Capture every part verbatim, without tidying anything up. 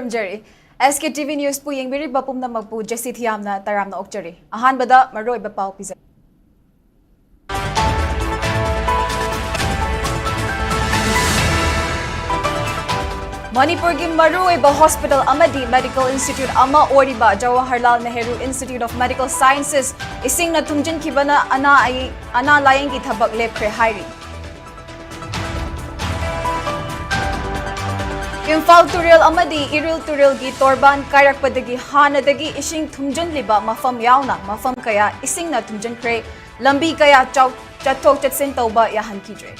ꯊꯝꯖꯔꯤ꯫ ꯑꯦꯁ ꯀꯦ T V ꯅ꯭ꯌꯨꯁꯄꯨ ꯌꯦꯡꯕꯤꯔꯤꯕ ꯄꯨꯝꯅꯃꯛꯄꯨ ꯖꯦꯁꯤ ꯊꯤꯌꯥꯝꯅ ꯇꯔꯥꯝꯅ ꯑꯣꯛꯆꯔꯤ꯫ ꯑꯍꯥꯟꯕꯗ ꯃꯔꯨꯑꯣꯏꯕ ꯄꯥꯎ ꯄꯤꯖꯔꯤ꯫ ꯃꯅꯤꯄꯨꯔꯒꯤ ꯃꯔꯨꯑꯣꯏꯕ ꯍꯣꯁꯄꯤꯇꯥꯜ ꯑꯃꯗꯤ ꯃꯦꯗꯤꯀꯦꯜ ꯏꯟꯁꯇꯤꯇ꯭ꯌꯨꯠ ꯑꯃ ꯑꯣꯏꯔꯤꯕ Jawaharlal Nehru institute of medical sciences ꯏꯁꯤꯡꯅ ꯊꯨꯝꯖꯤꯟꯈꯤꯕꯅ ꯑꯅꯥ ꯑꯌꯦ-, ꯑꯅꯥ ꯂꯥꯌꯦꯡꯒꯤ ꯊꯕꯛ ꯂꯦꯞꯈ꯭ꯔꯦ ꯍꯥꯏꯔꯤ꯫ ꯏꯝꯐꯥꯜ ꯇꯨꯔꯦꯜ ꯑꯃꯗꯤ ꯏꯔꯤꯜ ꯇꯨꯔꯦꯜꯒꯤ ꯇꯣꯔꯕꯥꯟ ꯀꯥꯏꯔꯛꯄꯗꯒꯤ ꯍꯥꯟꯅꯗꯒꯤ ꯏꯁꯤꯡ ꯊꯨꯝꯖꯤꯜꯂꯤꯕ ꯃꯐꯝ ꯌꯥꯎꯅ ꯃꯐꯝ ꯀꯌꯥ ꯏꯁꯤꯡꯅ ꯊꯨꯝꯖꯤꯟꯈ꯭ꯔꯦ, ꯂꯝꯕꯤ ꯀꯌꯥ ꯆꯥꯎ-, ꯆꯠꯊꯣꯛ ꯆꯠꯁꯤꯟ ꯇꯧꯕ ꯌꯥꯍꯟꯈꯤꯗ꯭ꯔꯦ꯫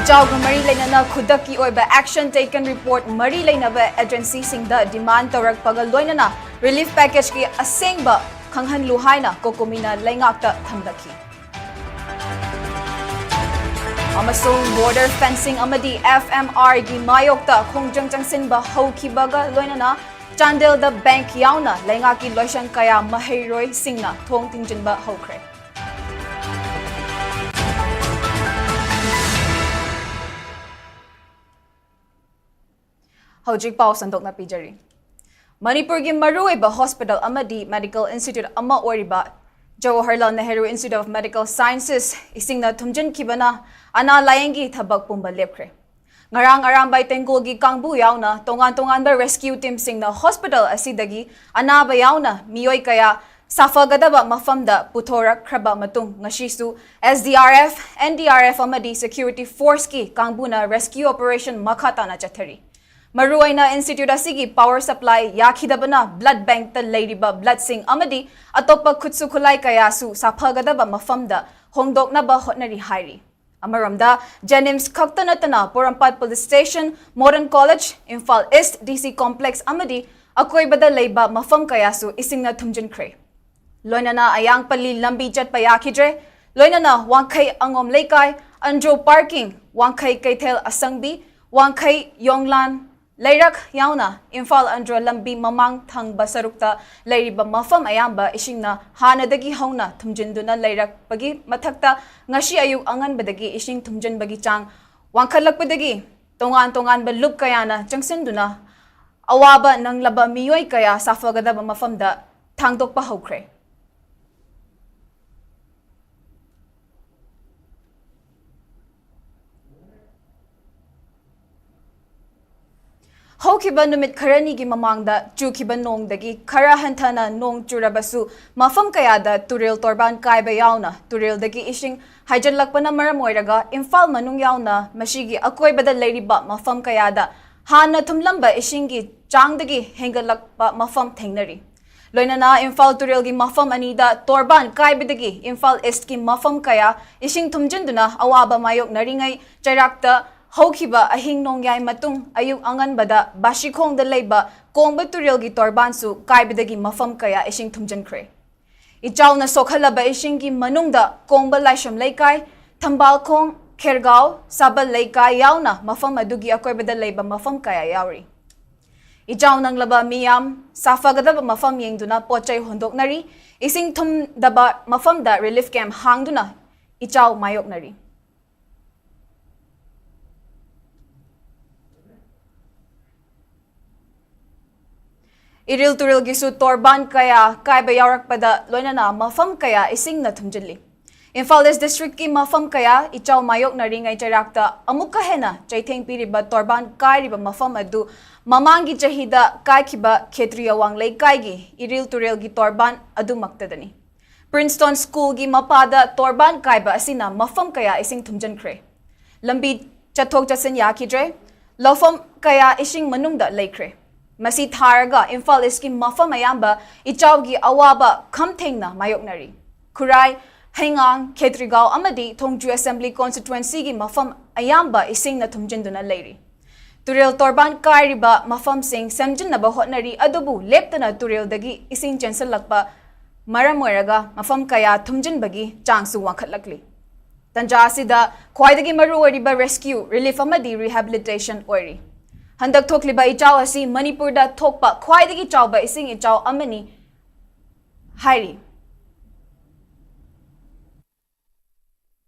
ꯏꯆꯥꯎꯒ ꯃꯔꯤ ꯂꯩꯅꯅ ꯈꯨꯗꯛꯀꯤ ꯑꯣꯏꯕ action taken report ꯃꯔꯤ ꯂꯩꯅꯕ ꯑꯦꯖꯦꯟꯁꯤꯁꯤꯡꯗ demand ꯇꯧꯔꯛꯄꯒ ꯂꯣꯏꯅꯅ relief packageꯀꯤ ꯑꯁꯦꯡꯕ ꯈꯪꯍꯟꯂꯨ ꯍꯥꯏꯅ ꯀꯣꯀꯣꯃꯤꯅ ꯂꯩꯉꯥꯛꯇ ꯊꯝꯂꯛꯈꯤ꯫ ꯑꯃꯁꯨꯡ border fencing ꯑꯃꯗꯤ F M R ꯒꯤ ꯃꯥꯌꯣꯛꯇ ꯈꯣꯡꯖꯪ ꯆꯪꯁꯤꯟꯕ ꯍꯧꯈꯤꯕꯒ ꯂꯣꯏꯅꯅ ꯆꯥꯟꯗꯦꯜꯗ ꯕꯦꯡꯛ ꯌꯥꯎꯅ ꯂꯩꯉꯥꯛꯀꯤ ꯂꯣꯏꯁꯪ ꯀꯌꯥ ꯃꯍꯩꯔꯣꯏꯁꯤꯡꯅ ꯊꯣꯡ ꯊꯤꯡꯖꯤꯟꯕ ꯍꯧꯈ꯭ꯔꯦ꯫ ꯍꯧꯖꯤꯛ ꯄꯥꯎ ꯁꯟꯗꯣꯛꯅ ꯄꯤꯖꯔꯤ꯫ ꯃꯅꯤꯄꯨꯔꯒꯤ ꯃꯔꯨꯑꯣꯏꯕ ꯍꯣꯁꯄꯤꯇꯥꯜ ꯑꯃꯗꯤ ꯃꯦꯗꯤꯀꯦꯜ ꯏꯟꯁꯇꯤꯇ꯭ꯌꯨꯠ ꯑꯃ ꯑꯣꯏꯔꯤꯕ Jawaharlal Nehru institute of medical sciences ꯏꯁꯤꯡꯅ ꯊꯨꯝꯖꯤꯟꯈꯤꯕꯅ ꯑꯅꯥ ꯂꯥꯌꯦꯡꯒꯤ ꯊꯕꯛ ꯄꯨꯝꯕ ꯂꯦꯞꯈ꯭ꯔꯦ꯫ ꯉꯔꯥꯡ ꯑꯔꯥꯝꯕꯥꯏ ꯇꯦꯡꯒꯣꯜꯒꯤ ꯀꯥꯡꯕꯨ ꯌꯥꯎꯅ ꯇꯣꯉꯥꯟ ꯇꯣꯉꯥꯟꯕ rescue teamꯁꯤꯡꯅ ꯍꯣꯁꯄꯤꯇꯥꯜ ꯑꯁꯤꯗꯒꯤ ꯑꯅꯥꯕ ꯌꯥꯎꯅ ꯃꯤꯑꯣꯏ ꯀꯌꯥ ꯁꯥꯐꯒꯗꯕ ꯃꯐꯝꯗ ꯄꯨꯊꯣꯔꯛꯈ꯭ꯔꯕ ꯃꯇꯨꯡ ꯉꯁꯤꯁꯨ S D R F, N D R F ꯑꯃꯗꯤ security forceꯀꯤ ꯀꯥꯡꯕꯨꯅ rescue operation ꯃꯈꯥ ꯇꯥꯅ ꯆꯠꯊꯔꯤ꯫ ꯃꯔꯨꯑꯣꯏꯅ ꯏꯟꯁꯇꯤꯇ꯭ꯌꯨꯠ ꯑꯁꯤꯒꯤ power supply ꯌꯥꯈꯤꯗꯕꯅ blood bankꯇ ꯂꯩꯔꯤꯕ bloodꯁꯤꯡ ꯑꯃꯗꯤ ꯑꯇꯣꯞꯄ ꯈꯨꯠꯁꯨ ꯈꯨꯠꯂꯥꯏ ꯀꯌꯥꯁꯨ ꯁꯥꯐꯒꯗꯕ ꯃꯐꯝꯗ ꯍꯣꯡꯗꯣꯛꯅꯕ ꯍꯣꯠꯅꯔꯤ ꯍꯥꯏꯔꯤ꯫ ꯑꯃꯔꯣꯝꯗ, JNIMS ꯈꯛꯇ ꯅꯠꯇꯅ ꯄꯣꯔꯣꯝꯄꯥꯠ police station, modern college, Imphal ꯏꯁ D C complex ꯑꯃꯗꯤ ꯑꯀꯣꯏꯕꯗ ꯂꯩꯕ ꯃꯐꯝ ꯀꯌꯥꯁꯨ ꯏꯁꯤꯡꯅ ꯊꯨꯝꯖꯤꯟꯈ꯭ꯔꯦ꯫ ꯂꯣꯏꯅꯅ ꯑꯌꯥꯡꯄꯜꯂꯤ ꯂꯝꯕꯤ ꯆꯠꯄ ꯌꯥꯈꯤꯗ꯭ꯔꯦ꯫ ꯂꯣꯏꯅꯅ ꯋꯥꯡꯈꯩ ꯑꯉꯣꯝ ꯂꯩꯀꯥꯏ, ꯑꯟꯗ꯭ꯔꯣ parking, ꯋꯥꯡꯈꯩ ꯀꯩꯊꯦꯜ ꯑꯁꯪꯕꯤ, ꯋꯥꯡꯈꯩ ꯌꯣꯡꯂꯥꯟ ꯂꯩꯔꯛ ꯌꯥꯎꯅ ꯏꯝꯐꯥꯜ ꯑꯟꯗ꯭ꯔꯣ ꯂꯝꯕꯤ ꯃꯃꯥꯡ ꯊꯪꯕ ꯁꯔꯨꯛꯇ ꯂꯩꯔꯤꯕ ꯃꯐꯝ ꯑꯌꯥꯝꯕ ꯏꯁꯤꯡꯅ ꯍꯥꯟꯅꯗꯒꯤ ꯍꯧꯅ ꯊꯨꯝꯖꯤꯟꯗꯨꯅ ꯂꯩꯔꯛꯄꯒꯤ ꯃꯊꯛꯇ ꯉꯁꯤ ꯑꯌꯨꯛ ꯑꯉꯟꯕꯗꯒꯤ ꯏꯁꯤꯡ ꯊꯨꯝꯖꯤꯟꯕꯒꯤ ꯆꯥꯡ ꯋꯥꯡꯈꯠꯂꯛꯄꯗꯒꯤ ꯇꯣꯉꯥꯟ ꯇꯣꯉꯥꯟꯕ ꯂꯨꯞ ꯀꯌꯥꯅ ꯆꯪꯁꯤꯟꯗꯨꯅ ꯑꯋꯥꯕ ꯅꯪꯂꯕ ꯃꯤꯑꯣꯏ ꯀꯌꯥ ꯁꯥꯐꯒꯗꯕ ꯃꯐꯝꯗ ꯊꯥꯡꯗꯣꯛꯄ ꯍꯧꯈ꯭ꯔꯦ꯫ ꯍꯧꯈꯤꯕ ꯅꯨꯃꯤꯠ ꯈꯔꯅꯤꯒꯤ ꯃꯃꯥꯡꯗ ꯆꯨꯈꯤꯕ ꯅꯣꯡꯗꯒꯤ ꯈꯔ ꯍꯟꯊꯅ ꯅꯣꯡ ꯆꯨꯔꯕꯁꯨ, ꯃꯐꯝ ꯀꯌꯥꯗ ꯇꯨꯔꯦꯜ ꯇꯣꯔꯕꯥꯟ ꯀꯥꯏꯕ ꯌꯥꯎꯅ ꯇꯨꯔꯦꯜꯗꯒꯤ ꯏꯁꯤꯡ ꯍꯥꯏꯖꯤꯜꯂꯛꯄꯅ ꯃꯔꯝ ꯑꯣꯏꯔꯒ ꯏꯝꯐꯥꯜ ꯃꯅꯨꯡ ꯌꯥꯎꯅ ꯃꯁꯤꯒꯤ ꯑꯀꯣꯏꯕꯗ ꯂꯩꯔꯤꯕ ꯃꯐꯝ ꯀꯌꯥꯗ ꯍꯥꯟꯅ ꯊꯨꯝꯂꯝꯕ ꯏꯁꯤꯡꯒꯤ ꯆꯥꯡꯗꯒꯤ ꯍꯦꯟꯒꯠꯂꯛꯄ ꯃꯐꯝ ꯊꯦꯡꯅꯔꯤ꯫ ꯂꯣꯏꯅꯅ ꯏꯝꯐꯥꯜ ꯇꯨꯔꯦꯜꯒꯤ ꯃꯐꯝ ꯑꯅꯤꯗ ꯇꯣꯔꯕꯥꯟ ꯀꯥꯏꯕꯗꯒꯤ ꯏꯝꯐꯥꯜ ꯏꯁ꯭ꯇꯀꯤ ꯃꯐꯝ ꯀꯌꯥ ꯏꯁꯤꯡ ꯊꯨꯝꯖꯤꯟꯗꯨꯅ ꯑꯋꯥꯕ ꯃꯥꯌꯣꯛꯅꯔꯤꯉꯩ, ꯆꯩꯔꯥꯛꯇ ꯍꯧꯈꯤꯕ ꯑꯍꯤꯡ ꯅꯣꯡꯌꯥꯏ ꯃꯇꯨꯡ ꯑꯌꯨꯛ ꯑꯉꯟꯕꯗ ꯕꯥꯁꯤꯈꯣꯡꯗ ꯂꯩꯕ ꯀꯣꯡꯕ ꯇꯨꯔꯦꯜꯒꯤ ꯇꯣꯔꯕꯥꯟꯁꯨ ꯀꯥꯏꯕꯗꯒꯤ ꯃꯐꯝ ꯀꯌꯥ ꯏꯁꯤꯡ ꯊꯨꯝꯖꯤꯟꯈ꯭ꯔꯦ꯫ ꯏꯆꯥꯎꯅ ꯁꯣꯛꯍꯜꯂꯕ ꯏꯁꯤꯡꯒꯤ ꯃꯅꯨꯡꯗ ꯀꯣꯡꯕ ꯂꯥꯏꯁ꯭ꯔꯝ ꯂꯩꯀꯥꯏ, ꯊꯝꯕꯥꯜꯈꯣꯡ, ꯈꯦꯔꯒꯥꯎ, ꯁꯥꯕꯜ ꯂꯩꯀꯥꯏ ꯌꯥꯎꯅ ꯃꯐꯝ ꯑꯗꯨꯒꯤ ꯑꯀꯣꯏꯕꯗ ꯂꯩꯕ ꯃꯐꯝ ꯀꯌꯥ ꯌꯥꯎꯔꯤ꯫ ꯏꯆꯥꯎ ꯅꯪꯂꯕ ꯃꯤꯌꯥꯝ ꯁꯥꯐꯒꯗꯕ ꯃꯐꯝ ꯌꯦꯡꯗꯨꯅ ꯄꯣꯠ ꯆꯩ ꯍꯣꯟꯗꯣꯛꯅꯔꯤ꯫ ꯏꯁꯤꯡ ꯊꯨꯝꯗꯕ ꯃꯐꯝꯗ ꯔꯤꯂꯤꯐ ꯀꯦꯝꯞ ꯍꯥꯡꯗꯨꯅ ꯏꯆꯥꯎ ꯃꯥꯌꯣꯛꯅꯔꯤ꯫ ꯏꯔꯤꯜ ꯇꯨꯔꯦꯜꯒꯤꯁꯨ ꯇꯣꯔꯕꯥꯟ ꯀꯌꯥ ꯀꯥꯏꯕ ꯌꯥꯎꯔꯛꯄꯗ ꯂꯣꯏꯅꯅ ꯃꯐꯝ ꯀꯌꯥ ꯏꯁꯤꯡꯅ ꯊꯨꯝꯖꯤꯜꯂꯤ꯫ ꯏꯝꯐꯥꯜ ꯏꯁ꯭ꯠ ꯗꯤꯁꯇ꯭ꯔꯤꯛꯀꯤ ꯃꯐꯝ ꯀꯌꯥ ꯏꯆꯥꯎ ꯃꯥꯌꯣꯛꯅꯔꯤꯉꯩ, ꯆꯩꯔꯥꯛꯇ ꯑꯃꯨꯛꯀ ꯍꯦꯟꯅ ꯆꯩꯊꯦꯡ ꯄꯤꯔꯤꯕ ꯇꯣꯔꯕꯥꯟ ꯀꯥꯏꯔꯤꯕ ꯃꯐꯝ ꯑꯗꯨ ꯃꯃꯥꯡꯒꯤ ꯆꯍꯤꯗ ꯀꯥꯏꯈꯤꯕ ꯈꯦꯇ꯭ꯔꯤ ꯑꯋꯥꯡ ꯂꯩꯀꯥꯏꯒꯤ ꯏꯔꯤꯜ ꯇꯨꯔꯦꯜꯒꯤ ꯇꯣꯔꯕꯥꯟ ꯑꯗꯨꯃꯛꯇꯗꯅꯤ꯫ ꯄ꯭ꯔꯤꯟꯁꯇꯣꯟ ꯁ꯭ꯀꯨꯜꯒꯤ ꯃꯄꯥꯗ ꯇꯣꯔꯕꯥꯟ ꯀꯥꯏꯕ ꯑꯁꯤꯅ ꯃꯐꯝ ꯀꯌꯥ ꯏꯁꯤꯡ ꯊꯨꯝꯖꯤꯟꯈ꯭ꯔꯦ꯫ ꯂꯝꯕꯤ ꯆꯠꯊꯣꯛ ꯆꯠꯁꯤꯟ ꯌꯥꯈꯤꯗ꯭ꯔꯦ꯫ ꯂꯧꯐꯝ ꯀꯌꯥ ꯏꯁꯤꯡ ꯃꯅꯨꯡꯗ ꯂꯩꯈ꯭ꯔꯦ꯫ ꯃꯁꯤ ꯊꯥꯔꯒ ꯏꯝꯐꯥꯜ ꯏꯁ꯭ꯠꯀꯤ ꯃꯐꯝ ꯑꯌꯥꯝꯕ ꯏꯆꯥꯎꯒꯤ ꯑꯋꯥꯕ ꯈꯝ ꯊꯦꯡꯅ ꯃꯥꯌꯣꯛꯅꯔꯤ꯫ ꯈꯨꯔꯥꯏ, ꯍꯩꯉꯥꯡ, ꯈꯦꯇ꯭ꯔꯤꯒꯥꯎ ꯑꯃꯗꯤ ꯊꯣꯡꯖꯨ ꯑꯦꯁꯦꯝꯕ꯭ꯂꯤ ꯀꯣꯟꯁꯇꯤꯇ꯭ꯋꯦꯟꯁꯤꯒꯤ ꯃꯐꯝ ꯑꯌꯥꯝꯕ ꯏꯁꯤꯡꯅ ꯊꯨꯝꯖꯤꯟꯗꯨꯅ ꯂꯩꯔꯤ꯫ ꯇꯨꯔꯦꯜ ꯇꯣꯔꯕꯥꯟ ꯀꯥꯏꯔꯤꯕ ꯃꯐꯝꯁꯤꯡ ꯁꯦꯝꯖꯤꯟꯅꯕ ꯍꯣꯠꯅꯔꯤ, ꯑꯗꯨꯕꯨ ꯂꯦꯞꯇꯅ ꯇꯨꯔꯦꯜꯗꯒꯤ ꯏꯁꯤꯡ ꯆꯦꯟꯁꯤꯜꯂꯛꯄ ꯃꯔꯝ ꯑꯣꯏꯔꯒ ꯃꯐꯝ ꯀꯌꯥ ꯊꯨꯝꯖꯤꯟꯕꯒꯤ ꯆꯥꯡꯁꯨ ꯋꯥꯡꯈꯠꯂꯛꯂꯤ꯫ ꯇꯟꯖꯥ ꯑꯁꯤꯗ ꯈ꯭ꯋꯥꯏꯗꯒꯤ ꯃꯔꯨ ꯑꯣꯏꯔꯤꯕ ꯔꯦꯁꯀ꯭ꯌꯨ, ꯔꯤꯂꯤꯐ ꯑꯃꯗꯤ ꯔꯤꯍꯦꯕꯤꯂꯤꯇꯦꯁꯟ ꯑꯣꯏꯔꯤ꯫ ꯍꯟꯗꯛ ꯊꯣꯛꯂꯤꯕ ꯏꯆꯥꯎ ꯑꯁꯤ ꯃꯅꯤꯄꯨꯔꯗ ꯊꯣꯛꯄ ꯈ꯭ꯋꯥꯏꯗꯒꯤ ꯆꯥꯎꯕ ꯏꯁꯤꯡ ꯏꯆꯥꯎ ꯑꯃꯅꯤ ꯍꯥꯏꯔꯤ꯫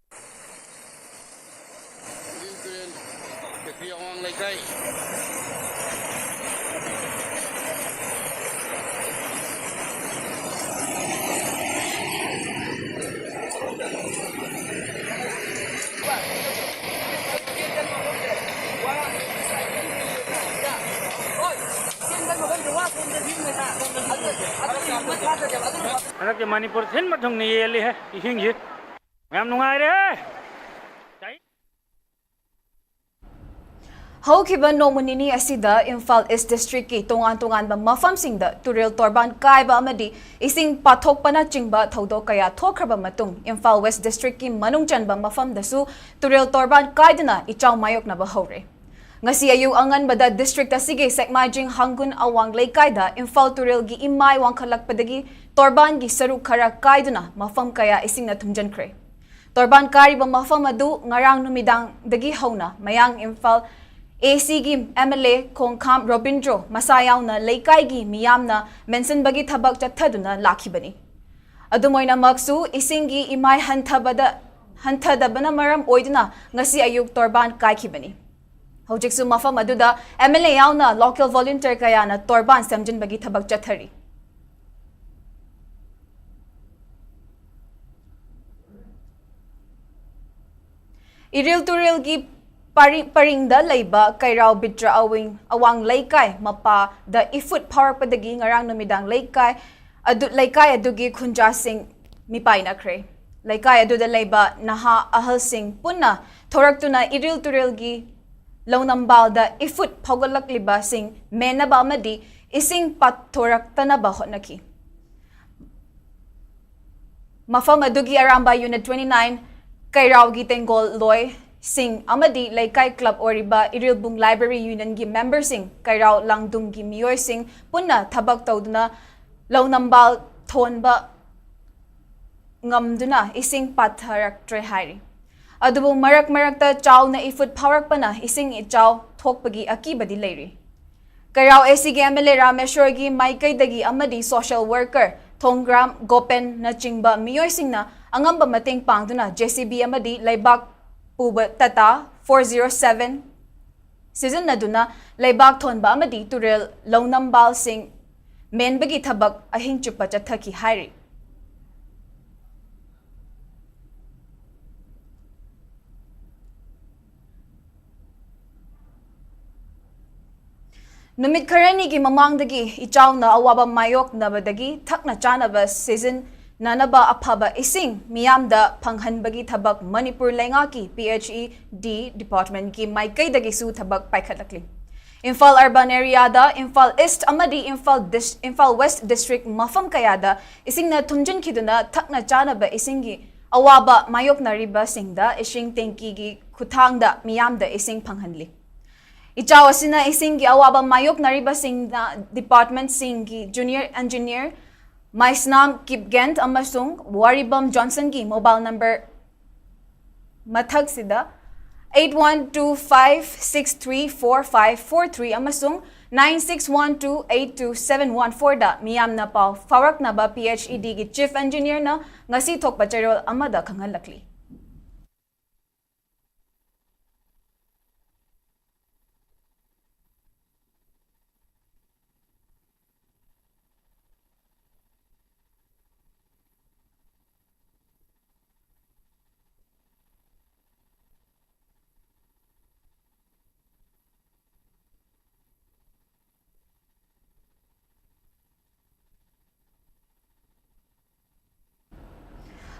ꯑꯋꯥꯡ ꯂꯩꯀꯥꯏ꯫ ꯍꯟꯗꯛꯇꯤ ꯃꯅꯤꯄꯨꯔ ꯁꯤꯟꯕ ꯊꯨꯡꯅ ꯌꯦꯜꯂꯤꯍꯦ ꯏꯁꯤꯡꯁꯤ꯫ ꯌꯥꯝ ꯅꯨꯡꯉꯥꯏꯔꯦ꯫ ꯍꯧꯈꯤꯕ ꯅꯣꯡꯃ ꯅꯤꯅꯤ ꯑꯁꯤꯗ ꯏꯝꯐꯥꯜ ꯏꯁ ꯗꯤꯁꯇ꯭ꯔꯤꯛꯀꯤ ꯇꯣꯉꯥꯟ ꯇꯣꯉꯥꯟꯕ ꯃꯐꯝꯁꯤꯡꯗ ꯇꯨꯔꯦꯜ ꯇꯣꯔꯕꯥꯟ ꯀꯥꯏꯕ ꯑꯃꯗꯤ ꯏꯁꯤꯡ ꯄꯥꯊꯣꯛꯄꯅꯆꯤꯡꯕ ꯊꯧꯗꯣꯛ ꯀꯌꯥ ꯊꯣꯛꯈ꯭ꯔꯕ ꯃꯇꯨꯡ, ꯏꯝꯐꯥꯜ ꯋꯦꯁ ꯗꯤꯁꯇ꯭ꯔꯤꯛꯀꯤ ꯃꯅꯨꯡ ꯆꯟꯕ ꯃꯐꯝꯗꯁꯨ ꯇꯨꯔꯦꯜ ꯇꯣꯔꯕꯥꯟ ꯀꯥꯏꯗꯨꯅ ꯏꯆꯥꯎ ꯃꯥꯌꯣꯛꯅꯕ ꯍꯧꯔꯦ꯫ ꯉꯁꯤ ꯑꯌꯨꯛ ꯑꯉꯟꯕꯗ ꯗꯤꯁꯇ꯭ꯔꯤꯛ ꯑꯁꯤꯒꯤ ꯁꯦꯛꯃꯥꯏꯖꯤꯡ ꯍꯥꯡꯒꯨꯟ ꯑꯋꯥꯡ ꯂꯩꯀꯥꯏꯗ ꯏꯝꯐꯥꯜ ꯇꯨꯔꯦꯜꯒꯤ ꯏꯃꯥꯏ ꯋꯥꯡꯈꯠꯂꯛꯄꯗꯒꯤ ꯇꯣꯔꯕꯥꯟꯒꯤ ꯁꯔꯨꯛ ꯈꯔ ꯀꯥꯏꯗꯨꯅ ꯃꯐꯝ ꯀꯌꯥ ꯏꯁꯤꯡꯅ ꯊꯨꯝꯖꯤꯟꯈ꯭ꯔꯦ꯫ ꯇꯣꯔꯕꯥꯟ ꯀꯥꯏꯔꯤꯕ ꯃꯐꯝ ꯑꯗꯨ ꯉꯔꯥꯡ ꯅꯨꯃꯤꯗꯥꯡꯗꯒꯤ ꯍꯧꯅ ꯃꯌꯥꯡ ꯏꯝꯐꯥꯜ ꯑꯦ ꯁꯤꯒꯤ ꯑꯦꯝ ꯑꯦꯜ ꯑꯦ ꯈꯣꯡꯈꯥꯝ ꯔꯣꯕꯤꯟꯗ꯭ꯔꯣ ꯃꯁꯥ ꯌꯥꯎꯅ ꯂꯩꯀꯥꯏꯒꯤ ꯃꯤꯌꯥꯝꯅ ꯃꯦꯟꯁꯤꯟꯕꯒꯤ ꯊꯕꯛ ꯆꯠꯊꯗꯨꯅ ꯂꯥꯛꯈꯤꯕꯅꯤ꯫ ꯑꯗꯨꯃꯣꯏꯅꯃꯛꯁꯨ ꯏꯁꯤꯡꯒꯤ ꯏꯃꯥꯏ ꯍꯟꯊꯕꯗ, ꯍꯟꯊꯗꯕꯅ ꯃꯔꯝ ꯑꯣꯏꯗꯨꯅ ꯉꯁꯤ ꯑꯌꯨꯛ ꯇꯣꯔꯕꯥꯟ ꯀꯥꯏꯈꯤꯕꯅꯤ꯫ ꯍꯧꯖꯤꯛꯁꯨ ꯃꯐꯝ ꯑꯗꯨꯗ ꯑꯦꯝ ꯑꯦꯜ ꯑꯦ ꯌꯥꯎꯅ ꯂꯣꯀꯦꯜ ꯚꯣꯂꯨꯟꯇꯤꯌꯔ ꯀꯌꯥꯅ ꯇꯣꯔꯕꯥꯟ ꯁꯦꯝꯖꯤꯟꯕꯒꯤ ꯊꯕꯛ ꯆꯠꯊꯔꯤ꯫ ꯏꯔꯤꯜ ꯇꯨꯔꯦꯜꯒꯤ ꯄꯔꯤ-, ꯄꯔꯤꯡꯗ ꯂꯩꯕ ꯀꯩꯔꯥꯎ ꯕꯤꯇ꯭ꯔ ꯑꯋꯤꯡ ꯑꯋꯥꯡ ꯂꯩꯀꯥꯏ ꯃꯄꯥꯗ ꯏꯐꯨꯠ ꯐꯥꯎꯔꯛꯄꯗꯒꯤ ꯉꯔꯥꯡ ꯅꯨꯃꯤꯗꯥꯡ ꯂꯩꯀꯥꯏ ꯑꯗꯨ, ꯂꯩꯀꯥꯏ ꯑꯗꯨꯒꯤ ꯈꯨꯟꯖꯥꯁꯤꯡ ꯃꯤꯄꯥꯏꯅꯈ꯭ꯔꯦ꯫ ꯂꯩꯀꯥꯏ ꯑꯗꯨꯗ ꯂꯩꯕ ꯅꯍꯥ ꯑꯍꯜꯁꯤꯡ ꯄꯨꯟꯅ ꯊꯣꯔꯛꯇꯨꯅ ꯏꯔꯤꯜ ꯇꯨꯔꯦꯜꯒꯤ ꯂꯧꯅꯝꯕꯥꯜꯗ ꯏꯐꯨꯠ ꯐꯥꯎꯒꯠꯂꯛꯂꯤꯕꯁꯤꯡ ꯃꯦꯟꯅꯕ ꯑꯃꯗꯤ ꯏꯁꯤꯡ ꯄꯥꯊꯣꯔꯛꯇꯅꯕ ꯍꯣꯠꯅꯈꯤ꯫ ꯃꯐꯝ ꯑꯗꯨꯒꯤ ꯑꯔꯥꯝꯕꯥꯏ ꯌꯨꯅꯤꯠ twenty nine, ꯀꯩꯔꯥꯎꯒꯤ ꯇꯦꯡꯒꯣꯜ ꯂꯣꯏꯁꯤꯡ ꯑꯃꯗꯤ ꯂꯩꯀꯥꯏ ꯀ꯭ꯂꯕ ꯑꯣꯏꯔꯤꯕ ꯏꯔꯤꯜꯕꯨꯡ ꯂꯥꯏꯕ꯭ꯔꯦꯔꯤ ꯌꯨꯅꯤꯌꯟꯒꯤ ꯃꯦꯝꯕꯔꯁꯤꯡ, ꯀꯩꯔꯥꯎ ꯂꯥꯡꯗꯨꯡꯒꯤ ꯃꯤꯑꯣꯏꯁꯤꯡ ꯄꯨꯟꯅ ꯊꯕꯛ ꯇꯧꯗꯨꯅ ꯂꯧꯅꯝꯕꯥꯜ ꯊꯣꯟꯕ ꯉꯝꯗꯨꯅ ꯏꯁꯤꯡ ꯄꯥꯊꯔꯛꯇ꯭ꯔꯦ ꯍꯥꯏꯔꯤ꯫ ꯑꯗꯨꯕꯨ ꯃꯔꯛ ꯃꯔꯛꯇ ꯆꯥꯎꯅ ꯏꯐꯨꯠ ꯐꯥꯎꯔꯛꯄꯅ ꯏꯁꯤꯡ ꯏꯆꯥꯎ ꯊꯣꯛꯄꯒꯤ ꯑꯀꯤꯕꯗꯤ ꯂꯩꯔꯤ꯫ ꯀꯩꯔꯥꯎ ꯑꯦ ꯁꯤꯒꯤ ꯑꯦꯝ ꯑꯦꯜ ꯑꯦ ꯔꯥꯃꯦꯁꯣꯔꯒꯤ ꯃꯥꯏꯀꯩꯗꯒꯤ ꯑꯃꯗꯤ ꯁꯣꯁꯤꯌꯦꯜ ꯋꯥꯔꯀꯔ ꯊꯣꯡꯒ꯭ꯔꯥꯝ ꯒꯣꯄꯦꯟꯅꯆꯤꯡꯕ ꯃꯤꯑꯣꯏꯁꯤꯡꯅ ꯑꯉꯝꯕ ꯃꯇꯦꯡ ꯄꯥꯡꯗꯨꯅ ꯖꯦ ꯁꯤ ꯕꯤ ꯑꯃꯗꯤ ꯂꯩꯕꯥꯛ ꯄꯨꯕ ꯇꯥꯇꯥ four zero seven ꯁꯤꯖꯤꯟꯅꯗꯨꯅ ꯂꯩꯕꯥꯛ ꯊꯣꯟꯕ ꯑꯃꯗꯤ ꯇꯨꯔꯦꯜ ꯂꯧꯅꯝꯕꯥꯜꯁꯤꯡ ꯃꯦꯟꯕꯒꯤ ꯊꯕꯛ ꯑꯍꯤꯡ ꯆꯨꯞꯄ ꯆꯠꯊꯈꯤ ꯍꯥꯏꯔꯤ꯫ ꯅꯨꯃꯤꯠ ꯈꯔꯅꯤꯒꯤ ꯃꯃꯥꯡꯗꯒꯤ ꯏꯆꯥꯎꯅ ꯑꯋꯥꯕ ꯃꯥꯌꯣꯛꯅꯕꯗꯒꯤ ꯊꯛꯅ ꯆꯥꯅꯕ ꯁꯤꯖꯤꯟꯅꯅꯕ ꯑꯐꯕ ꯏꯁꯤꯡ ꯃꯤꯌꯥꯝꯗ ꯐꯪꯍꯟꯕꯒꯤ ꯊꯕꯛ ꯃꯅꯤꯄꯨꯔ ꯂꯩꯉꯥꯛꯀꯤ P H E D departmentꯀꯤ ꯃꯥꯏꯀꯩꯗꯒꯤꯁꯨ ꯊꯕꯛ ꯄꯥꯏꯈꯠꯂꯛꯂꯤ꯫ ꯏꯝꯐꯥꯜ urban areaꯗ, ꯏꯝꯐꯥꯜ East ꯑꯃꯗꯤ Imphal Dis-, Imphal West district ꯃꯐꯝ ꯀꯌꯥꯗ ꯏꯁꯤꯡꯅ ꯊꯨꯝꯖꯤꯟꯈꯤꯗꯨꯅ ꯊꯛꯅ ꯆꯥꯅꯕ ꯏꯁꯤꯡꯒꯤ ꯑꯋꯥꯕ ꯃꯥꯌꯣꯛꯅꯔꯤꯕꯁꯤꯡꯗ ꯏꯁꯤꯡ ꯇꯦꯡꯀꯤꯒꯤ ꯈꯨꯠꯊꯥꯡꯗ ꯃꯤꯌꯥꯝꯗ ꯏꯁꯤꯡ ꯐꯪꯍꯟꯂꯤ꯫ ꯏꯆꯥꯎ ꯑꯁꯤꯅ ꯏꯁꯤꯡꯒꯤ ꯑꯋꯥꯕ ꯃꯥꯌꯣꯛꯅꯔꯤꯕꯁꯤꯡꯅ departmentꯁꯤꯡꯒꯤ junior engineer ꯃꯥꯏꯁꯅꯥꯝ ꯀꯤꯞꯒꯦꯟ ꯑꯃꯁꯨꯡ ꯋꯥꯔꯤꯕꯝ ꯖꯣꯟꯁꯟꯒꯤ mobile number ꯃꯊꯛꯁꯤꯗ eight one two five six three four five four three ꯑꯃꯁꯨꯡ nine six one two eight two seven one fourꯗ ꯃꯤꯌꯥꯝꯅ ꯄꯥꯎ ꯐꯥꯎꯔꯛꯅꯕ P H E Dꯒꯤ chief engineerꯅ ꯉꯁꯤ ꯊꯣꯛꯄ ꯆꯦꯔꯣꯜ ꯑꯃꯗ ꯈꯪꯍꯜꯂꯛꯂꯤ꯫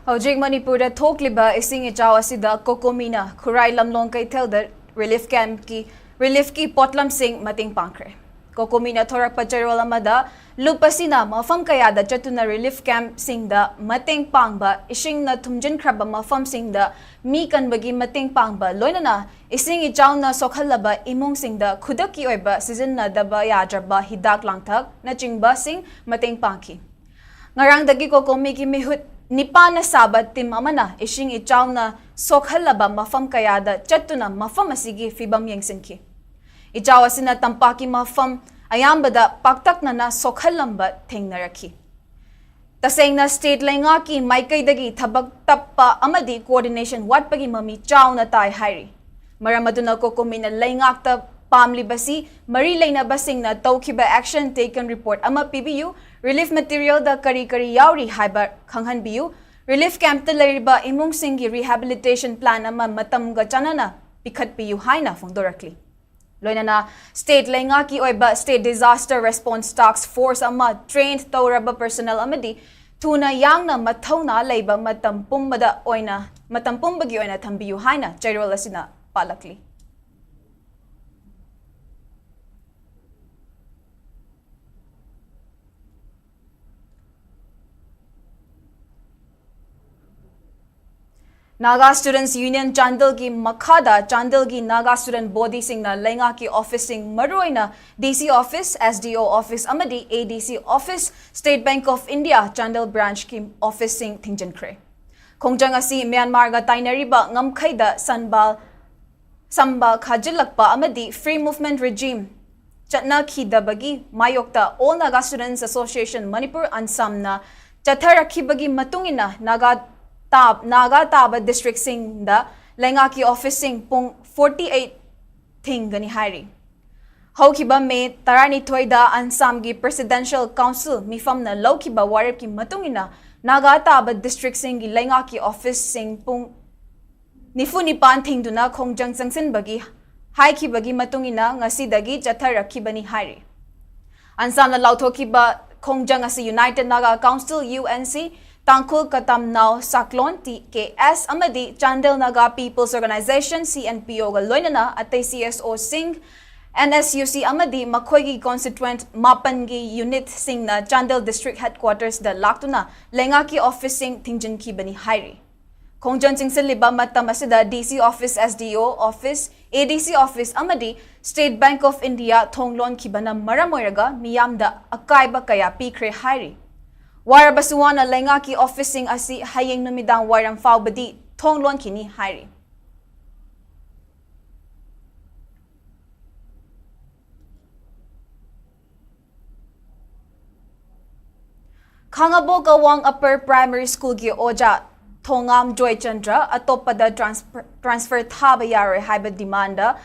ꯍꯧꯖꯤꯛ ꯃꯅꯤꯄꯨꯔꯗ ꯊꯣꯛꯂꯤꯕ ꯏꯁꯤꯡ ꯏꯆꯥꯎ ꯑꯁꯤꯗ ꯀꯣꯀꯣꯃꯤꯅ ꯈꯨꯔꯥꯏ ꯂꯝꯂꯣꯡ ꯀꯩꯊꯦꯜꯗ relief campꯀꯤ, reliefꯀꯤ ꯄꯣꯠꯂꯝꯁꯤꯡ ꯃꯇꯦꯡ ꯄꯥꯡꯈ꯭ꯔꯦ꯫ ꯀꯣꯀꯣꯃꯤꯅ ꯊꯣꯔꯛꯄ ꯆꯦꯔꯣꯜ ꯑꯃꯗ, ꯂꯨꯞ ꯑꯁꯤꯅ ꯃꯐꯝ ꯀꯌꯥꯗ ꯆꯠꯇꯨꯅ relief campꯁꯤꯡꯗ ꯃꯇꯦꯡ ꯄꯥꯡꯕ, ꯏꯁꯤꯡꯅ ꯊꯨꯝꯖꯤꯟꯈ꯭ꯔꯕ ꯃꯐꯝꯁꯤꯡꯗ ꯃꯤ ꯀꯟꯕꯒꯤ ꯃꯇꯦꯡ ꯄꯥꯡꯕ, ꯂꯣꯏꯅꯅ ꯏꯁꯤꯡ ꯏꯆꯥꯎꯅ ꯁꯣꯛꯍꯜꯂꯕ ꯏꯃꯨꯡꯁꯤꯡꯗ ꯈꯨꯗꯛꯀꯤ ꯑꯣꯏꯕ ꯁꯤꯖꯤꯟꯅꯗꯕ ꯌꯥꯗ꯭ꯔꯕ ꯍꯤꯗꯥꯛ ꯂꯥꯡꯊꯛꯅꯆꯤꯡꯕꯁꯤꯡ ꯃꯇꯦꯡ ꯄꯥꯡꯈꯤ꯫ ꯉꯔꯥꯡꯗꯒꯤ ꯀꯣꯀꯣꯃꯤꯒꯤ ꯃꯤꯍꯨꯠ ꯅꯤꯄꯥꯟꯅ ꯁꯥꯕ team ꯑꯃꯅ ꯏꯁꯤꯡ ꯏꯆꯥꯎꯅ ꯁꯣꯛꯍꯜꯂꯕ ꯃꯐꯝ ꯀꯌꯥꯗ ꯆꯠꯇꯨꯅ ꯃꯐꯝ ꯑꯁꯤꯒꯤ ꯐꯤꯕꯝ ꯌꯦꯡꯁꯤꯟꯈꯤ꯫ ꯏꯆꯥꯎ ꯑꯁꯤꯅ ꯇꯝꯄꯥꯛꯀꯤ ꯃꯐꯝ ꯑꯌꯥꯝꯕꯗ ꯄꯥꯛꯇꯛꯅꯅ ꯁꯣꯛꯍꯜꯂꯝꯕ ꯊꯦꯡꯅꯔꯛꯈꯤ꯫ ꯇꯁꯦꯡꯅ state ꯂꯩꯉꯥꯛꯀꯤ ꯃꯥꯏꯀꯩꯗꯒꯤ ꯊꯕꯛ ꯇꯞꯄ ꯑꯃꯗꯤ coordination ꯋꯥꯠꯄꯒꯤ ꯃꯃꯤ ꯆꯥꯎꯅ ꯇꯥꯏ ꯍꯥꯏꯔꯤ꯫ ꯃꯔꯝ ꯑꯗꯨꯅ COCOMIꯅ ꯂꯩꯉꯥꯛꯇ ꯄꯥꯝꯂꯤꯕꯁꯤ ꯃꯔꯤ ꯂꯩꯅꯕꯁꯤꯡꯅ ꯇꯧꯈꯤꯕ action taken report ꯑꯃ ꯄꯤꯕꯤꯌꯨ, relief materialꯗ ꯀꯔꯤ ꯀꯔꯤ ꯌꯥꯎꯔꯤ ꯍꯥꯏꯕ ꯈꯪꯍꯟꯕꯤꯌꯨ, relief campꯇ ꯂꯩꯔꯤꯕ ꯏꯃꯨꯡꯁꯤꯡꯒꯤ rehabilitation plan ꯑꯃ ꯃꯇꯝꯒ ꯆꯥꯟꯅꯅ ꯄꯤꯈꯠꯄꯤꯌꯨ ꯍꯥꯏꯅ ꯐꯣꯡꯗꯣꯔꯛꯂꯤ꯫ ꯂꯣꯏꯅꯅ state ꯂꯩꯉꯥꯛꯀꯤ ꯑꯣꯏꯕ state disaster response task force ꯑꯃ trained ꯇꯧꯔꯕ personnel ꯑꯃꯗꯤ ꯊꯨꯅ ꯌꯥꯡꯅ ꯃꯊꯧꯅꯥ ꯂꯩꯕ ꯃꯇꯝ ꯄꯨꯝꯕꯗ ꯑꯣꯏꯅ, ꯃꯇꯝ ꯄꯨꯝꯕꯒꯤ ꯑꯣꯏꯅ ꯊꯝꯕꯤꯌꯨ ꯍꯥꯏꯅ ꯆꯩꯔꯣꯜ ꯑꯁꯤꯅ ꯄꯥꯜꯂꯛꯂꯤ꯫ Naga Students Union ꯆꯥꯟꯗꯦꯜꯒꯤ ꯃꯈꯥꯗ ꯆꯥꯟꯗꯦꯜꯒꯤ Naga student bodyꯁꯤꯡꯅ ꯂꯩꯉꯥꯛꯀꯤ officeꯁꯤꯡ, ꯃꯔꯨꯑꯣꯏꯅ DC office, SDO office ꯑꯃꯗꯤ ADC office, State Bank of India Chandel branchꯀꯤ officeꯁꯤꯡ ꯊꯤꯡꯖꯤꯟꯈ꯭ꯔꯦ꯫ ꯈꯣꯡꯖꯪ ꯑꯁꯤ ꯃ꯭ꯌꯥꯟꯃꯥꯔꯒ ꯇꯥꯏꯅꯔꯤꯕ ꯉꯝꯈꯩꯗ ꯁꯟꯕꯥꯜ, ꯁꯝꯕꯥꯜ ꯈꯥꯖꯤꯜꯂꯛꯄ ꯑꯃꯗꯤ free movement regime ꯆꯠꯅꯈꯤꯗꯕꯒꯤ ꯃꯥꯌꯣꯛꯇ All Naga Students Association Manipur, ꯑꯟꯁꯥꯝꯅ ꯆꯠꯊꯔꯛꯈꯤꯕꯒꯤ ꯃꯇꯨꯡ ꯏꯟꯅ ꯅꯥꯒꯥ ꯇꯥꯕ, ꯅꯥꯒꯥ ꯇꯥꯕ districtꯁꯤꯡꯗ ꯂꯩꯉꯥꯛꯀꯤ officeꯁꯤꯡ ꯄꯨꯡ forty eight ꯊꯤꯡꯒꯅꯤ ꯍꯥꯏꯔꯤ꯫ ꯍꯧꯈꯤꯕ ꯃꯦ ꯇꯔꯥꯅꯤꯊꯣꯏꯗ ꯑꯟꯁꯥꯝꯒꯤ Presidential Council ꯃꯤꯐꯝꯅ ꯂꯧꯈꯤꯕ ꯋꯥꯔꯦꯞꯀꯤ ꯃꯇꯨꯡ ꯏꯟꯅ ꯅꯥꯒꯥ ꯇꯥꯕ districtꯁꯤꯡꯒꯤ ꯂꯩꯉꯥꯛꯀꯤ officeꯁꯤꯡ ꯄꯨꯡ ꯅꯤꯐꯨ ꯅꯤꯄꯥꯟ ꯊꯤꯡꯗꯨꯅ ꯈꯣꯡꯖꯪ ꯆꯪꯁꯤꯟꯕꯒꯤ ꯍꯥꯏꯈꯤꯕꯒꯤ ꯃꯇꯨꯡ ꯏꯟꯅ ꯉꯁꯤꯗꯒꯤ ꯆꯠꯊꯔꯛꯈꯤꯕꯅꯤ ꯍꯥꯏꯔꯤ꯫ ꯑꯟꯁꯥꯝꯅ ꯂꯥꯎꯊꯣꯛꯈꯤꯕ ꯈꯣꯡꯖꯪ ꯑꯁꯤ United Naga Council, UNC, ꯇꯥꯡꯈꯨꯜ ꯀꯇꯝꯅꯥꯎ ꯁꯥꯛꯂꯣꯟ, TKS, ꯑꯃꯗꯤ Chandel Naga People's Organization, CNPOꯒ ꯂꯣꯏꯅꯅ ꯑꯇꯩ CSOꯁꯤꯡ, NSUC ꯑꯃꯗꯤ ꯃꯈꯣꯏꯒꯤ constituent ꯃꯥꯄꯟꯒꯤ unitꯁꯤꯡꯅ ꯆꯥꯟꯗꯦꯜ district headquartersꯗ ꯂꯥꯛꯇꯨꯅ ꯂꯩꯉꯥꯛꯀꯤ officeꯁꯤꯡ ꯊꯤꯡꯖꯤꯟꯈꯤꯕꯅꯤ ꯍꯥꯏꯔꯤ꯫ ꯈꯣꯡꯖꯪ ꯆꯪꯁꯤꯜꯂꯤꯕ ꯃꯇꯝ ꯑꯁꯤꯗ DC office, SDO office, ADC office ꯑꯃꯗꯤ State Bank of India ꯊꯣꯡ ꯂꯣꯟꯈꯤꯕꯅ ꯃꯔꯝ ꯑꯣꯏꯔꯒ ꯃꯤꯌꯥꯝꯗ ꯑꯀꯥꯏꯕ ꯀꯌꯥ ꯄꯤꯈ꯭ꯔꯦ ꯍꯥꯏꯔꯤ꯫ ꯋꯥꯔꯕꯁꯨ ꯋꯥꯅ ꯂꯩꯉꯥꯛꯀꯤ officeꯁꯤꯡ ꯑꯁꯤ ꯍꯌꯦꯡ ꯅꯨꯃꯤꯗꯥꯡ ꯋꯥꯏꯔꯝ ꯐꯥꯎꯕꯗꯤ ꯊꯣꯡ ꯂꯣꯟꯈꯤꯅꯤ ꯍꯥꯏꯔꯤ꯫ ꯈꯥꯉꯕꯣꯛ ꯑꯋꯥꯡ Upper Primary Schoolꯒꯤ ꯑꯣꯖꯥ ꯊꯣꯉꯥꯝ ꯖꯣꯏꯆꯟꯗ꯭ꯔ ꯑꯇꯣꯞꯄꯗ transfer, transfer ꯊꯥꯕ ꯌꯥꯔꯣꯏ ꯍꯥꯏꯕ demand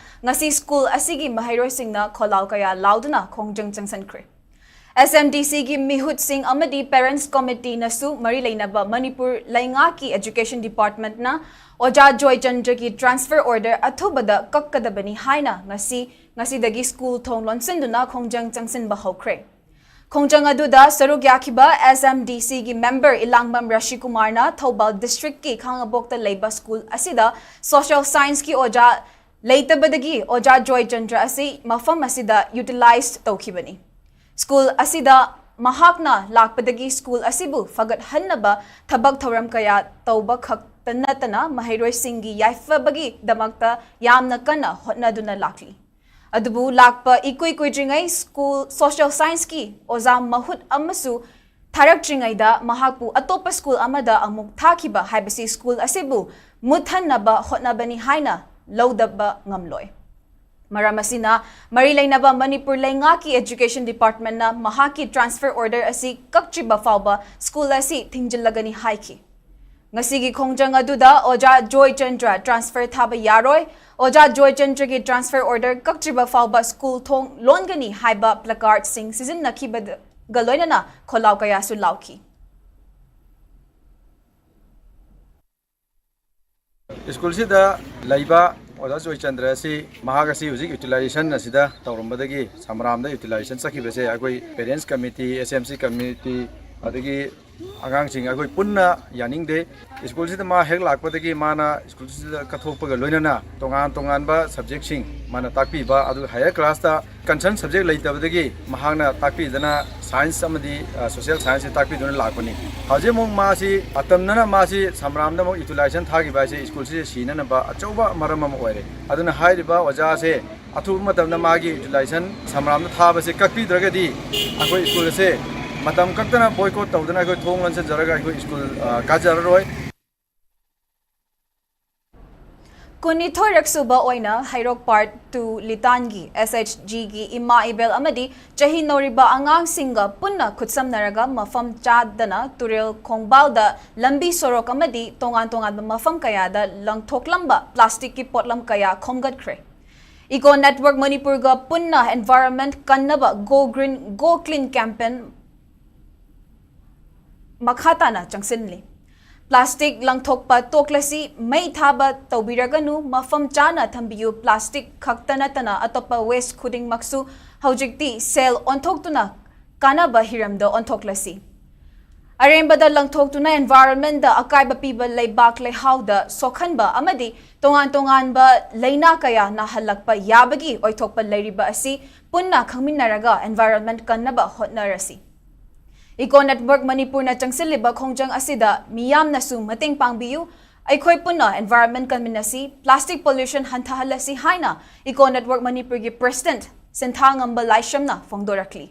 ꯉꯁꯤ ꯁ꯭ꯀꯨꯜ ꯑꯁꯤꯒꯤ ꯃꯍꯩꯔꯣꯏꯁꯤꯡꯅ ꯈꯣꯜꯂꯥꯎ ꯀꯌꯥ ꯂꯥꯎꯗꯨꯅ ꯈꯣꯡꯖꯪ ꯆꯪꯁꯤꯟꯈ꯭ꯔꯦ꯫ S M D Cꯒꯤ ꯃꯤꯍꯨꯠꯁꯤꯡ ꯑꯃꯗꯤ Parents Committeeꯅꯁꯨ ꯃꯔꯤ ꯂꯩꯅꯕ ꯃꯅꯤꯄꯨꯔ ꯂꯩꯉꯥꯛꯀꯤ Education Departmentꯅ ꯑꯣꯖꯥ ꯖꯣꯏꯆꯟꯗ꯭ꯔꯒꯤ transfer order ꯑꯊꯨꯕꯗ ꯀꯛꯀꯗꯕꯅꯤ ꯍꯥꯏꯅ ꯉꯁꯤ, ꯉꯁꯤꯗꯒꯤ ꯁ꯭ꯀꯨꯜ ꯊꯣꯡ ꯂꯣꯟꯁꯤꯟꯗꯨꯅ ꯈꯣꯡꯖꯪ ꯆꯪꯁꯤꯟꯕ ꯍꯧꯈ꯭ꯔꯦ꯫ ꯈꯣꯡꯖꯪ ꯑꯗꯨꯗ ꯁꯔꯨꯛ ꯌꯥꯈꯤꯕ S M D Cꯒꯤ member ꯏꯂꯥꯡꯕꯝ ꯔꯥꯖꯤꯀꯨꯃꯥꯔꯅ Thoubal districtꯀꯤ ꯈꯥꯉꯕꯣꯛꯇ ꯂꯩꯕ ꯁ꯭ꯀꯨꯜ ꯑꯁꯤꯗ social scienceꯀꯤ ꯑꯣꯖꯥ ꯂꯩꯇꯕꯗꯒꯤ ꯑꯣꯖꯥ ꯖꯣꯏꯆꯟꯗ꯭ꯔ ꯑꯁꯤ ꯃꯐꯝ ꯑꯁꯤꯗ utilize ꯇꯧꯈꯤꯕꯅꯤ꯫ ꯁ꯭ꯀꯨꯜ ꯑꯁꯤꯗ ꯃꯍꯥꯛꯅ ꯂꯥꯛꯄꯗꯒꯤ ꯁ꯭ꯀꯨꯜ ꯑꯁꯤꯕꯨ ꯐꯒꯠꯍꯟꯅꯕ ꯊꯕꯛ ꯊꯧꯔꯝ ꯀꯌꯥ ꯇꯧꯕ ꯈꯛꯇ ꯅꯠꯇꯅ ꯃꯍꯩꯔꯣꯏꯁꯤꯡꯒꯤ ꯌꯥꯏꯐꯕꯒꯤꯗꯃꯛꯇ ꯌꯥꯝꯅ ꯀꯟꯅ ꯍꯣꯠꯅꯗꯨꯅ ꯂꯥꯛꯂꯤ꯫ ꯑꯗꯨꯕꯨ ꯂꯥꯛꯄ ꯏꯀꯨꯏ ꯀꯨꯏꯗ꯭ꯔꯤꯉꯩ ꯁ꯭ꯀꯨꯜ social scienceꯀꯤ ꯑꯣꯖꯥ ꯃꯍꯨꯠ ꯑꯃꯁꯨ ꯊꯥꯔꯛꯇ꯭ꯔꯤꯉꯩꯗ ꯃꯍꯥꯛꯄꯨ ꯑꯇꯣꯞꯄ ꯁ꯭ꯀꯨꯜ ꯑꯃꯗ ꯑꯃꯨꯛ ꯊꯥꯈꯤꯕ ꯍꯥꯏꯕꯁꯤ ꯁ꯭ꯀꯨꯜ ꯑꯁꯤꯕꯨ ꯃꯨꯠꯍꯟꯅꯕ ꯍꯣꯠꯅꯕꯅꯤ ꯍꯥꯏꯅ ꯂꯧꯗꯕ ꯉꯝꯂꯣꯏ꯫ ꯃꯔꯝ ꯑꯁꯤꯅ ꯃꯔꯤ ꯂꯩꯅꯕ ꯃꯅꯤꯄꯨꯔ ꯂꯩꯉꯥꯛꯀꯤ Education Departmentꯅ ꯃꯍꯥꯛꯀꯤ transfer order ꯑꯁꯤ ꯀꯛꯇ꯭ꯔꯤꯕ ꯐꯥꯎꯕ ꯁ꯭ꯀꯨꯜ ꯑꯁꯤ ꯊꯤꯡꯖꯤꯜꯂꯒꯅꯤ ꯍꯥꯏꯈꯤ꯫ ꯉꯁꯤꯒꯤ ꯈꯣꯡꯖꯪ ꯑꯗꯨꯗ ꯑꯣꯖꯥ ꯖꯣꯏꯆꯟꯗ꯭ꯔ transfer ꯊꯥꯕ ꯌꯥꯔꯣꯏ, ꯑꯣꯖꯥ ꯖꯣꯏꯆꯟꯗ꯭ꯔꯒꯤ transfer order ꯀꯛꯇ꯭ꯔꯤꯕ ꯐꯥꯎꯕ ꯁ꯭ꯀꯨꯜ ꯊꯣꯡ ꯂꯣꯟꯒꯅꯤ ꯍꯥꯏꯕ placardꯁꯤꯡ ꯁꯤꯖꯤꯟꯅꯈꯤꯕꯒ ꯂꯣꯏꯅꯅ ꯈꯣꯜꯂꯥꯎ ꯀꯌꯥꯁꯨ ꯂꯥꯎꯈꯤ꯫ ꯁ꯭ꯀꯨꯜꯁꯤꯗ ꯂꯩꯕ ꯑꯣꯖꯥ ꯖꯣꯏꯆꯟꯗ꯭ꯔ ꯑꯁꯤ, ꯃꯍꯥꯛ ꯑꯁꯤ ꯍꯧꯖꯤꯛ utilization ꯑꯁꯤꯗ ꯇꯧꯔꯝꯕꯗꯒꯤ ꯁꯝꯔꯥꯝꯗ utilization ꯆꯠꯈꯤꯕꯁꯦ ꯑꯩꯈꯣꯏ Parents Committee, S M C Committee, ꯑꯗꯒꯤ ꯑꯉꯥꯡꯁꯤꯡ ꯑꯩꯈꯣꯏ ꯄꯨꯟꯅ ꯌꯥꯅꯤꯡꯗꯦ꯫ ꯁ꯭ꯀꯨꯜꯁꯤꯗ ꯃꯥ ꯍꯦꯛ ꯂꯥꯛꯄꯗꯒꯤ ꯃꯥꯅ ꯁ꯭ꯀꯨꯜꯁꯤꯗ ꯀꯠꯊꯣꯛꯄꯒ ꯂꯣꯏꯅꯅ ꯇꯣꯉꯥꯟ ꯇꯣꯉꯥꯟꯕ subjectꯁꯤꯡ ꯃꯥꯅ ꯇꯥꯛꯄꯤꯕ, ꯑꯗꯨꯒ higher classꯇ concern subject ꯂꯩꯇꯕꯗꯒꯤ ꯃꯍꯥꯛꯅ ꯇꯥꯛꯄꯤꯗꯅ science ꯑꯃꯗꯤ, ꯑ, social scienceꯁꯤ ꯇꯥꯛꯄꯤꯗꯨꯅ ꯂꯥꯛꯄꯅꯤ꯫ ꯍꯧꯖꯤꯛ ꯑꯃꯨꯛ ꯃꯥꯁꯤ ꯑꯇꯝꯅꯅ ꯃꯥꯁꯤ ꯁꯝꯔꯥꯝꯗ ꯑꯃꯨꯛ utilization ꯊꯥꯈꯤꯕ ꯍꯥꯏꯁꯦ ꯁ꯭ꯀꯨꯜꯁꯤꯗ ꯁꯤꯅꯅꯕ ꯑꯆꯧꯕ ꯃꯔꯝ ꯑꯃ ꯑꯣꯏꯔꯦ꯫ ꯑꯗꯨꯅ ꯍꯥꯏꯔꯤꯕ ꯑꯣꯖꯥꯁꯦ ꯑꯊꯨꯕ ꯃꯇꯝꯗ ꯃꯥꯒꯤ utilization ꯁꯝꯔꯥꯝꯗ ꯊꯥꯕꯁꯦ ꯀꯛꯄꯤꯗ꯭ꯔꯒꯗꯤ ꯑꯩꯈꯣꯏ ꯁ꯭ꯀꯨꯜ ꯑꯁꯦ ꯃꯇꯝ ꯀꯛꯇꯅ boycott ꯇꯧꯗꯅ ꯑꯩꯈꯣꯏ ꯊꯣꯡ ꯂꯣꯟꯁꯤꯟꯖꯔꯒ ꯑꯩꯈꯣꯏ ꯁ꯭ꯀꯨꯜ, ꯑ, ꯀꯥꯖꯔꯔꯣꯏ꯫ ꯀꯨꯟꯅꯤꯊꯣꯏꯔꯛ ꯁꯨꯕ ꯑꯣꯏꯅ ꯍꯩꯔꯣꯛ ꯄꯥꯔꯠ ꯇꯨ ꯂꯤꯇꯥꯟꯒꯤ ꯑꯦꯁ ꯑꯩꯆ ꯖꯤꯒꯤ ꯏꯃꯥ ꯏꯕꯦꯜ ꯑꯃꯗꯤ ꯆꯍꯤ ꯅꯧꯔꯤꯕ ꯑꯉꯥꯡꯁꯤꯡꯒ ꯄꯨꯟꯅ ꯈꯨꯠꯁꯝꯅꯔꯒ ꯃꯐꯝ ꯆꯥꯗꯅ ꯇꯨꯔꯦꯜ ꯈꯣꯡꯕꯥꯜꯗ ꯂꯝꯕꯤ ꯁꯣꯔꯣꯛ ꯑꯃꯗꯤ ꯇꯣꯉꯥꯟ ꯇꯣꯉꯥꯟꯕ ꯃꯐꯝ ꯀꯌꯥꯗ ꯂꯪꯊꯣꯛꯂꯝꯕ ꯄ꯭ꯂꯥꯁꯇꯤꯛꯀꯤ ꯄꯣꯠꯂꯝ ꯀꯌꯥ ꯈꯣꯝꯒꯠꯈ꯭ꯔꯦ꯫ ꯏꯀꯣ ꯅꯦꯠꯋꯔꯛ ꯃꯅꯤꯄꯨꯔꯒ ꯄꯨꯟꯅ ꯏꯟꯚꯥꯏꯔꯟꯃꯦꯟꯠ ꯀꯟꯅꯕ go green go clean campaign ꯃꯈꯥ ꯇꯥꯅ ꯆꯪꯁꯤꯜꯂꯤ꯫ ꯄ꯭ꯂꯥꯁꯇꯤꯛ ꯂꯪꯊꯣꯛꯄ ꯇꯣꯛꯂꯁꯤ, ꯃꯩ ꯊꯥꯕ ꯇꯧꯕꯤꯔꯒꯅꯨ, ꯃꯐꯝ ꯆꯥꯅ ꯊꯝꯕꯤꯌꯨ, ꯄ꯭ꯂꯥꯁꯇꯤꯛ ꯈꯛꯇ ꯅꯠꯇꯅ ꯑꯇꯣꯞꯄ ꯋꯦꯁ ꯈꯨꯗꯤꯡꯃꯛꯁꯨ ꯍꯧꯖꯤꯛꯇꯤ ꯁꯦꯜ ꯑꯣꯟꯊꯣꯛꯇꯨꯅ ꯀꯥꯟꯅꯕ ꯍꯤꯔꯝꯗ ꯑꯣꯟꯊꯣꯛꯂꯁꯤ꯫ ꯑꯔꯦꯝꯕꯗ ꯂꯪꯊꯣꯛꯇꯨꯅ ꯏꯟꯚꯥꯏꯔꯟꯃꯦꯟꯠꯗ ꯑꯀꯥꯏꯕ ꯄꯤꯕ ꯂꯩꯕꯥꯛ ꯂꯩꯍꯥꯎꯗ ꯁꯣꯛꯍꯟꯕ ꯑꯃꯗꯤ ꯇꯣꯉꯥꯟ ꯇꯣꯉꯥꯟꯕ ꯂꯥꯏꯅꯥ ꯀꯌꯥ ꯅꯥꯍꯜꯂꯛꯄ ꯌꯥꯕꯒꯤ ꯑꯣꯏꯊꯣꯛꯄ ꯂꯩꯔꯤꯕ ꯑꯁꯤ ꯄꯨꯟꯅ ꯈꯪꯃꯤꯟꯅꯔꯒ ꯏꯟꯚꯥꯏꯔꯟꯃꯦꯟꯠ ꯀꯟꯅꯕ ꯍꯣꯠꯅꯔꯁꯤ꯫ ꯏꯀꯣ ꯅꯦꯠꯋꯔꯛ ꯃꯅꯤꯄꯨꯔꯅ ꯆꯪꯁꯤꯜꯂꯤꯕ ꯈꯣꯡꯖꯪ ꯑꯁꯤꯗ ꯃꯤꯌꯥꯝꯅꯁꯨ ꯃꯇꯦꯡ ꯄꯥꯡꯕꯤꯌꯨ꯫ ꯑꯩꯈꯣꯏ ꯄꯨꯟꯅ ꯏꯟꯚꯥꯏꯔꯟꯃꯦꯟꯠ ꯀꯟꯃꯤꯟꯅꯁꯤ, ꯄ꯭ꯂꯥꯁꯇꯤꯛ ꯄꯣꯂꯨꯁꯟ ꯍꯟꯊꯍꯜꯂꯁꯤ ꯍꯥꯏꯅ ꯏꯀꯣ ꯅꯦꯠꯋꯔꯛ ꯃꯅꯤꯄꯨꯔꯒꯤ ꯄ꯭ꯔꯦꯁꯤꯗꯦꯟꯠ ꯁꯤꯟꯊꯥꯉꯝꯕ ꯂꯥꯏꯁ꯭ꯔꯝꯅ ꯐꯣꯡꯗꯣꯔꯛꯂꯤ꯫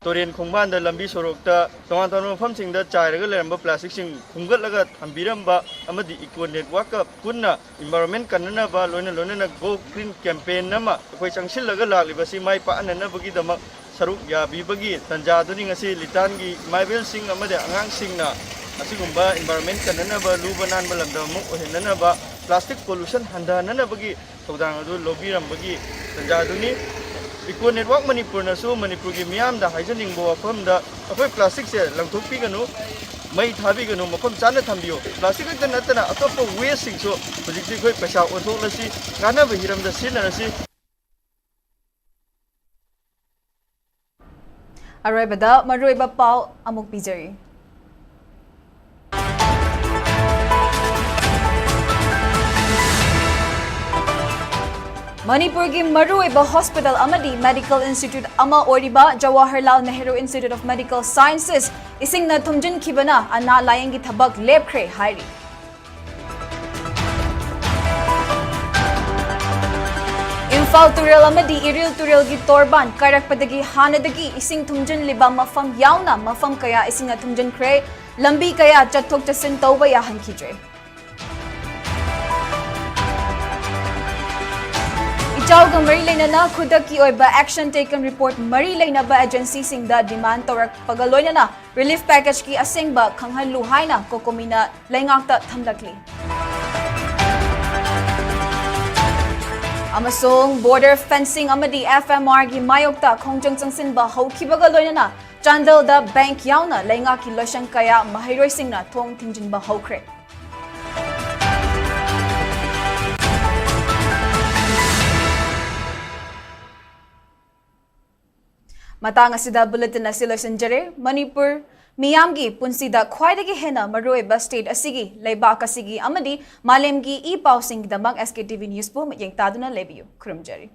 ꯇꯨꯔꯦꯜ ꯈꯣꯡꯕꯥꯟꯗ, ꯂꯝꯕꯤ ꯁꯣꯔꯣꯛꯇ, ꯇꯣꯉꯥꯟ ꯇꯣꯉꯥꯟꯕ ꯃꯐꯝꯁꯤꯡꯗ ꯆꯥꯏꯔꯒ ꯂꯩꯔꯝꯕ ꯄ꯭ꯂꯥꯁꯇꯤꯛꯁꯤꯡ ꯈꯨꯟꯒꯠꯂꯒ ꯊꯝꯕꯤꯔꯝꯕ ꯑꯃꯗꯤ ꯏꯀꯣ ꯅꯦꯠꯋꯔꯛꯀ ꯄꯨꯟꯅ ꯏꯟꯚꯥꯏꯔꯟꯃꯦꯟꯠ ꯀꯟꯅꯅꯕ, ꯂꯣꯏꯅ ꯂꯣꯏꯅꯅ ꯒꯣ ꯒ꯭ꯔꯤꯟ ꯀꯦꯝꯄꯦꯟ ꯑꯃ ꯑꯩꯈꯣꯏ ꯆꯪꯁꯤꯜꯂꯒ ꯂꯥꯛꯂꯤꯕꯁꯤ ꯃꯥꯏ ꯄꯥꯛꯍꯟꯅꯅꯕꯒꯤꯗꯃꯛ ꯁꯔꯨꯛ ꯌꯥꯕꯤꯕꯒꯤ ꯇꯥꯟꯖꯥ ꯑꯗꯨꯅꯤ꯫ ꯉꯁꯤ ꯂꯤꯇꯥꯟꯒꯤ ꯏꯃꯥ ꯏꯕꯦꯜꯁꯤꯡ ꯑꯃꯗꯤ ꯑꯉꯥꯡꯁꯤꯡꯅ ꯑꯁꯤꯒꯨꯝꯕ ꯏꯟꯚꯥꯏꯔꯟꯃꯦꯟꯠ ꯀꯟꯅꯅꯕ, ꯂꯨꯕ ꯅꯥꯟꯕ ꯂꯝꯗꯝ ꯑꯃ ꯑꯣꯏꯍꯟꯅꯅꯕ, ꯄ꯭ꯂꯥꯁꯇꯤꯛ ꯄꯣꯂꯨꯁꯟ ꯍꯟꯊꯍꯟꯅꯅꯕꯒꯤ ꯊꯧꯗꯥꯡ ꯑꯗꯨ ꯂꯧꯕꯤꯔꯝꯕꯒꯤ ꯇꯥꯟꯖꯥ ꯑꯗꯨꯅꯤ꯫ ꯏꯀꯣ ꯅꯦꯠꯋꯔꯛ ꯃꯅꯤꯄꯨꯔꯅꯁꯨ ꯃꯅꯤꯄꯨꯔꯒꯤ ꯃꯤꯌꯥꯝꯗ ꯍꯥꯏꯖꯅꯤꯡꯕ ꯋꯥꯐꯝꯗ, ꯑꯩꯈꯣꯏ ꯄ꯭ꯂꯥꯁꯇꯤꯛꯁꯦ ꯂꯪꯊꯣꯛꯄꯤꯒꯅꯨ, ꯃꯩ ꯊꯥꯕꯤꯒꯅꯨ, ꯃꯐꯝ ꯆꯥꯅ ꯊꯝꯕꯤꯌꯨ꯫ ꯄ꯭ꯂꯥꯁꯇꯤꯛ ꯈꯛꯇ ꯅꯠꯇꯅ ꯑꯇꯣꯞꯄ ꯋꯦꯁꯁꯤꯡꯁꯨ ꯍꯧꯖꯤꯛꯇꯤ ꯑꯩꯈꯣꯏ ꯄꯩꯁꯥ ꯑꯣꯟꯊꯣꯛꯂꯁꯤ, ꯀꯥꯟꯅꯕ ꯍꯤꯔꯝꯗ ꯁꯤꯖꯤꯟꯅꯔꯁꯤ꯫ ꯑꯔꯣꯏꯕꯗ ꯃꯔꯨꯑꯣꯏꯕ ꯄꯥꯎ ꯑꯃꯨꯛ ꯄꯤꯖꯔꯤ꯫ ꯃꯅꯤꯄꯨꯔꯒꯤ ꯃꯔꯨꯑꯣꯏꯕ ꯍꯣꯁꯄꯤꯇꯥꯜ ꯑꯃꯗꯤ ꯃꯦꯗꯤꯀꯦꯜ ꯏꯟꯁꯇꯤꯇ꯭ꯌꯨꯠ ꯑꯃ ꯑꯣꯏꯔꯤꯕ Jawaharlal Nehru institute of medical sciences ꯏꯁꯤꯡꯅ ꯊꯨꯝꯖꯤꯟꯈꯤꯕꯅ ꯑꯅꯥ ꯂꯥꯌꯦꯡꯒꯤ ꯊꯕꯛ ꯂꯦꯞꯈ꯭ꯔꯦ ꯍꯥꯏꯔꯤ꯫ ꯏꯝꯐꯥꯜ ꯇꯨꯔꯦꯜ ꯑꯃꯗꯤ ꯏꯔꯤꯜ ꯇꯨꯔꯦꯜꯒꯤ ꯇꯣꯔꯕꯥꯟ ꯀꯥꯏꯔꯛꯄꯗꯒꯤ ꯍꯥꯟꯅꯗꯒꯤ ꯏꯁꯤꯡ ꯊꯨꯝꯖꯤꯜꯂꯤꯕ ꯃꯐꯝ ꯌꯥꯎꯅ ꯃꯐꯝ ꯀꯌꯥ ꯏꯁꯤꯡꯅ ꯊꯨꯝꯖꯤꯟꯈ꯭ꯔꯦ꯫ ꯂꯝꯕꯤ ꯀꯌꯥ ꯆꯠꯊꯣꯛ ꯆꯠꯁꯤꯟ ꯇꯧꯕ ꯌꯥꯍꯟꯈꯤꯗ꯭ꯔꯦ꯫ ꯏꯆꯥꯎꯒ ꯃꯔꯤ ꯂꯩꯅꯅ ꯈꯨꯗꯛꯀꯤ ꯑꯣꯏꯕ action taken report ꯃꯔꯤ ꯂꯩꯅꯕ agencyꯁꯤꯡꯗ demand ꯇꯧꯔꯛꯄꯒ ꯂꯣꯏꯅꯅ relief packageꯀꯤ ꯑꯁꯦꯡꯕ ꯈꯪꯍꯜꯂꯨ ꯍꯥꯏꯅ COCOMIꯅ ꯂꯩꯉꯥꯛꯇ ꯊꯝꯂꯛꯂꯤ꯫ ꯑꯃꯁꯨꯡ border fencing ꯑꯃꯗꯤ FMRꯒꯤ ꯃꯥꯌꯣꯛꯇ ꯈꯣꯡꯖꯪ ꯆꯪꯁꯤꯟꯕ ꯍꯧꯈꯤꯕꯒ ꯂꯣꯏꯅꯅ ꯆꯥꯟꯗꯦꯜꯗ bank ꯌꯥꯎꯅ ꯂꯩꯉꯥꯛꯀꯤ ꯂꯣꯏꯁꯪ ꯀꯌꯥ ꯃꯍꯩꯔꯣꯏꯁꯤꯡꯅ ꯊꯣꯡ ꯊꯤꯡꯖꯤꯟꯕ ꯍꯧꯈ꯭ꯔꯦ꯫ ꯃꯇꯥꯡ ꯑꯁꯤꯗ bulletin ꯑꯁꯤ ꯂꯣꯏꯁꯤꯟꯖꯔꯦ꯫ ꯃꯅꯤꯄꯨꯔ ꯃꯤꯌꯥꯝꯒꯤ ꯄꯨꯟꯁꯤꯗ ꯈ꯭ꯋꯥꯏꯗꯒꯤ ꯍꯦꯟꯅ ꯃꯔꯨꯑꯣꯏꯕ state ꯑꯁꯤꯒꯤ, ꯂꯩꯕꯥꯛ ꯑꯁꯤꯒꯤ ꯑꯃꯗꯤ ꯃꯥꯂꯦꯝꯒꯤ ꯏ ꯄꯥꯎꯁꯤꯡꯒꯤꯗꯃꯛ SKTV Newsꯄꯨ ꯃꯤꯠꯌꯦꯡ ꯇꯥꯗꯨꯅ ꯂꯩꯕꯤꯌꯨ꯫ ꯈꯨꯔꯨꯝꯖꯔꯤ꯫